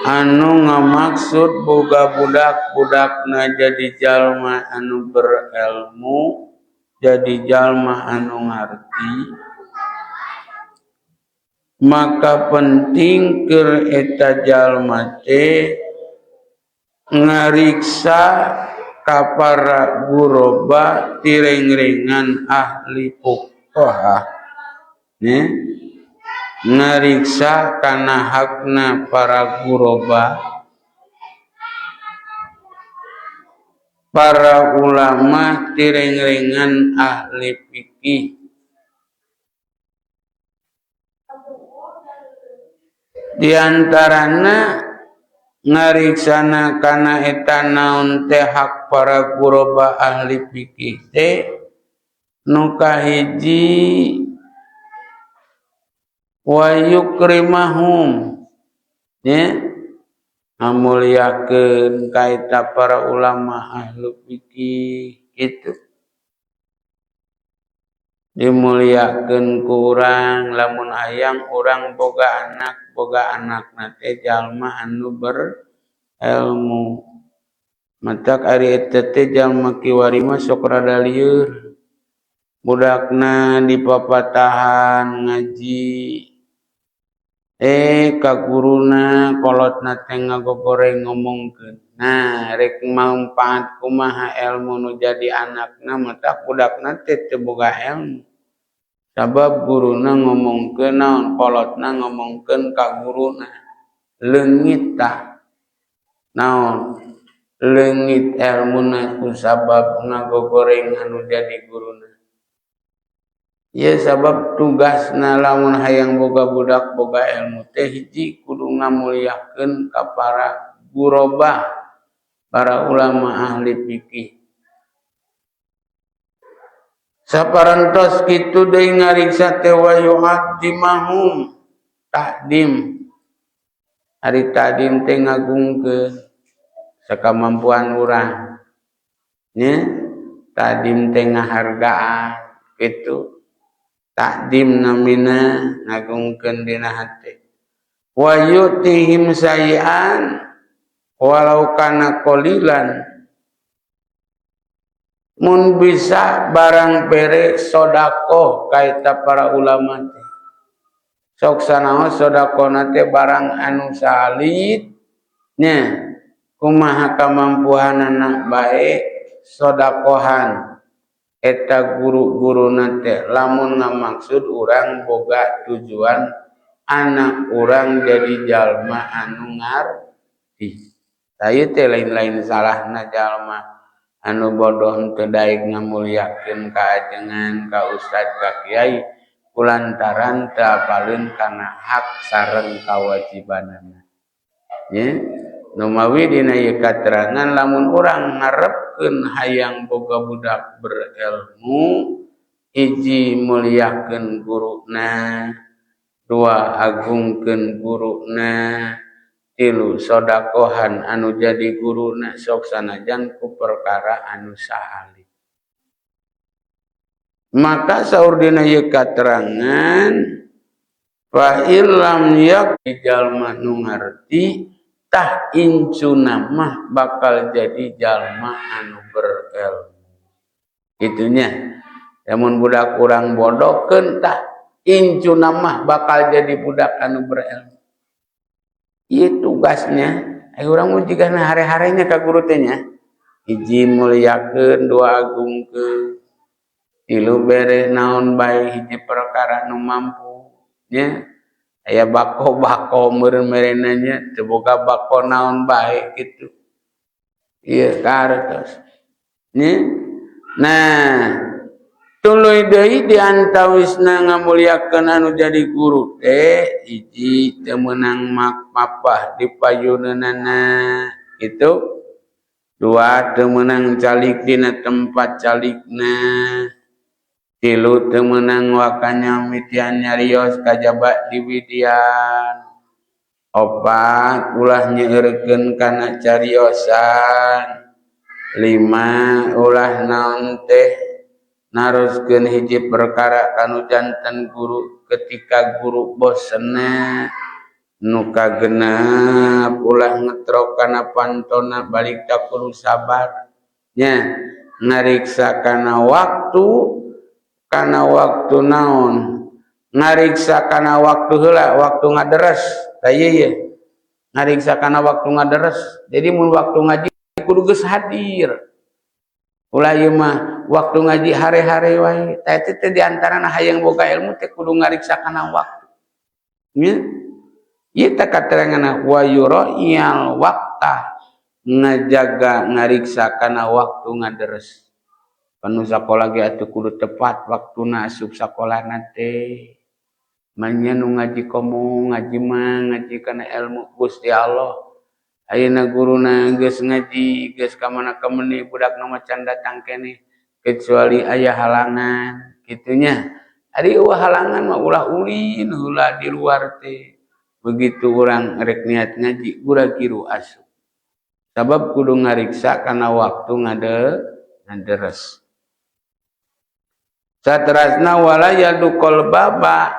anu ngamaksud boga budak-budakna jadi jalma anu berilmu, jadi jalma anu ngarti, maka penting keur eta jalma teh ngariksa ka para guroba tireng-rengan ahli fuqaha, nya ngariksa kana hakna para guroba, para ulama tireng-rengan ahli fikih. Di antarana Ngariksana kana eta naon teh hak para guroba ahli fikih teh nu kahiji wa yukrimahum nya ngamuliakeun ka eta para ulama ahli fikih kitu dimuliakeun ku urang lamun hayang urang boga anakna teh jalma anu berilmu matak ari eta teh jalma kiwari mah sok rada lieur budakna dipapatahan ngaji ka guruna kolotna teh ngagogoreng ngomongkeun nah rek mangpaat kumaha ilmu nu jadi anakna matak budakna teh teu boga ilmu sabab guruna ngomongkeun naon kolotna ngomongkeun ka guruna leungit tah naon leungit ilmuna ku sabab ngagogoreng anu jadi guruna. Ieu sabab tugasna lamun hayang boga budak boga ilmu teh hiji kudu ngamuliakeun ka para gurobah para ulama ahli fikih. Saparantos kitu deui ngariksa teh wa yu'addimahum takdim. Ari takdim teh ngagungkeun sakamampuan urang. Nya takdim teh ngahargaan kitu. Takdim namina ngagungkeun dina hate. Wa yu'tihim sayi'an walau kana qalilan. Mun bisa barang bere sodakoh kaita para ulama teh. Sok sanaos sodakohna teh barang anu salit nya kumaha kamampuhanana bae sodakohan eta guru-guruna teh lamun ngamaksud urang boga tujuan anak urang jadi jalma anu ngarti. Tah ieu teh lain-lain salahna jalma anu bodoh teu daek ngamuliakeun ka ajengan ka ustad ka kiai kulantaran teu apaleun kana hak sareng kawajibanana. Nya numawi dina ieu katerangan lamun urang ngarepkeun hayang boga budak berilmu hiji muliakeun guruna, dua agungkeun guruna, tilu sodakohan anu jadi guruna sok sanajan ku perkara anu saalit. Maka saur dina ieu katerangan fa illam yak jalma nu ngarti tah incuna mah bakal jadi jalma anu berilmu. Itunya lamun budak urang bodohkeun tah incuna mah bakal jadi budak anu berilmu. Ieu tugasnya, urang mah jigana hare-harenya ka guru teh nya. Hiji muliakeun, dua agungkeun, tilu bere naon bae hiji perkara nu mampu nya. Aya bako-bako meureun merena nya, teu boga bako naon bae kitu. Ieu kartos. Nya. Nah, tuluy deui di antawisna ngamuliakeun anu jadi guru teh hiji teu meunang mapah di payuneunana kitu, dua teu meunang calik dina tempat calikna, tilu teu meunang wakanya mitian nyarios kajaba di widian, opat ulah nyeureurkeun kana cariosan, lima ulah naon teh naroskeun hiji perkara kanu janten guru ketika guru bosenna, nu kagenep ulah ngetrok kana pantona balik ta kudu sabar nya ngariksa kana waktu naon ngariksa kana waktu heula waktu ngaderes tah ieu ye ngariksa kana waktu ngaderes. Jadi mun waktu ngaji kudu geus hadir. Ulah ieu mah waktu ngaji hare-hare wae. Tah eta teh di antarana hayang boga ilmu teh kudu ngariksa kana waktu. Nya. Ieu teh kateranganna wa yura'iyal waqta ngajaga ngariksa kana waktu ngaderes. Panu sakola ge atuh kudu tepat waktuna asup sakolana teh. Manya nu ngaji komo ngaji mah ngaji kana ilmu Gusti Allah. Ayeuna guruna geus ngaji, geus ka mana kameni, budakna mah can datang keneh kecuali aya halangan kitu nya. Ari euweuh halangan mah ulah ulin heula di luar teh. Begitu urang rek niat ngaji gura-giru asup. Sabab kudu ngariksa kana waktu ngaderes. Saterasna wala yadukol baba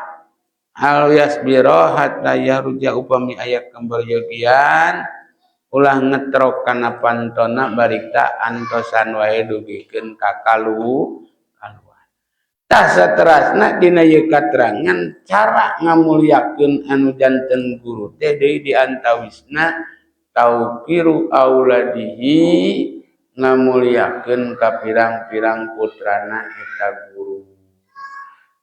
hal yasbiro hatta yaruja upami aya kemberyogian ulah ngetrok kana pantona barikta antosan wae dugikeun ka kaluar. Tah saterasna dina ieu katerangan cara ngamuliakeun anu janten guru teh deui diantawisna tauqiru auladihi ngamuliakeun ka pirang-pirang putrana eta guru.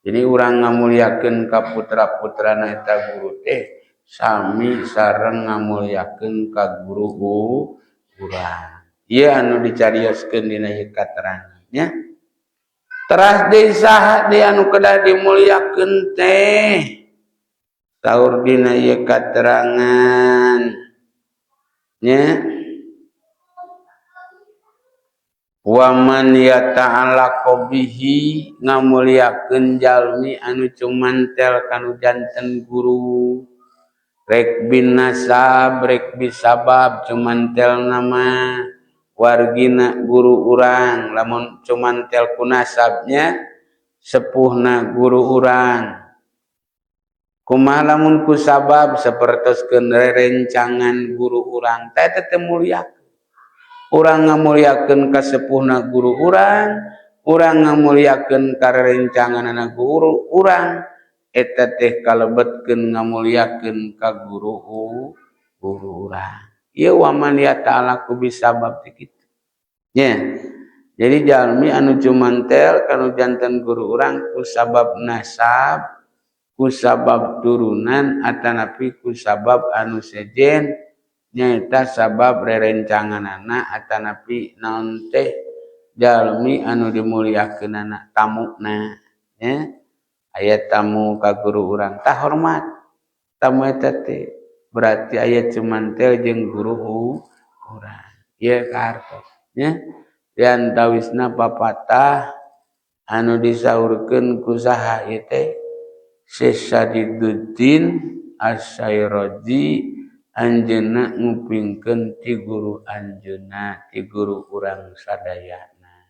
Jadi urang ngamuliakeun ka putra-putrana eta guru teh sami sareng ngamuliakeun ka guru urang. Ieu anu dicarioskeun dina ieu katerangan nya. Teras deui saha deui anu kedah dimuliakeun teh? Saur dina ieu katerangan nya. Waman yata'allaqu bihi ngamuliakeun jalmi anu cumantel kanu janten guru rek bin nasab rek bisabab cumantel nama wargina guru urang lamun cumantel ku nasabnya sepuhna guru urang kumaha lamun ku sabab sapertoskeun rerencangan guru urang teh teh mulia. Urang ngamuliakeun ka sepuhna guru urang, urang ngamuliakeun ka rerencanganana guru urang, eta teh kalebetkeun ngamuliakeun ka guru urang. Ieu waman ya ta'ala ku bisabab teh kitu. Nya. Jadi jalmi anu cumantel kanu janten guru urang ku sabab nasab, ku sabab turunan atanapi ku sabab anu sejen nyaeta sabab rerencanganana atanapi naon teh jalmi anu dimuliakeunana tamuna nya. Aya tamu ka guru urang tah hormat tamu eta teh berarti aya cumantel jeung guru urang ieu kahartos nya. Diantawisna papatah anu disaurkeun ku saha ieu teh Syekh Sadiduddin Asy-Syairazi anjeunna ngupingkeun ti guru anjeunna ti guru urang sadayana.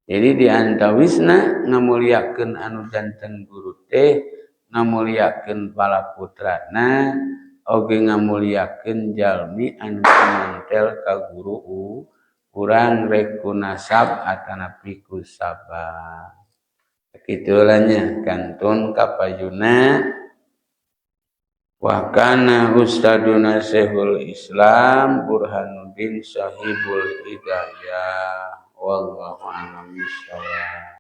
Jadi diantawisna ngamuliakeun anu janten guru teh ngamuliakeun para putrana oge ngamuliakeun jalmi anu cumantel ka guru urang rek ku nasab atanapi ku sabab. Kitu lah nya kantun kapayuna. Wa kana ustaduna Syekhul Islam Burhanuddin Sahibul Hidayah. Wallahu a'lam bishawab.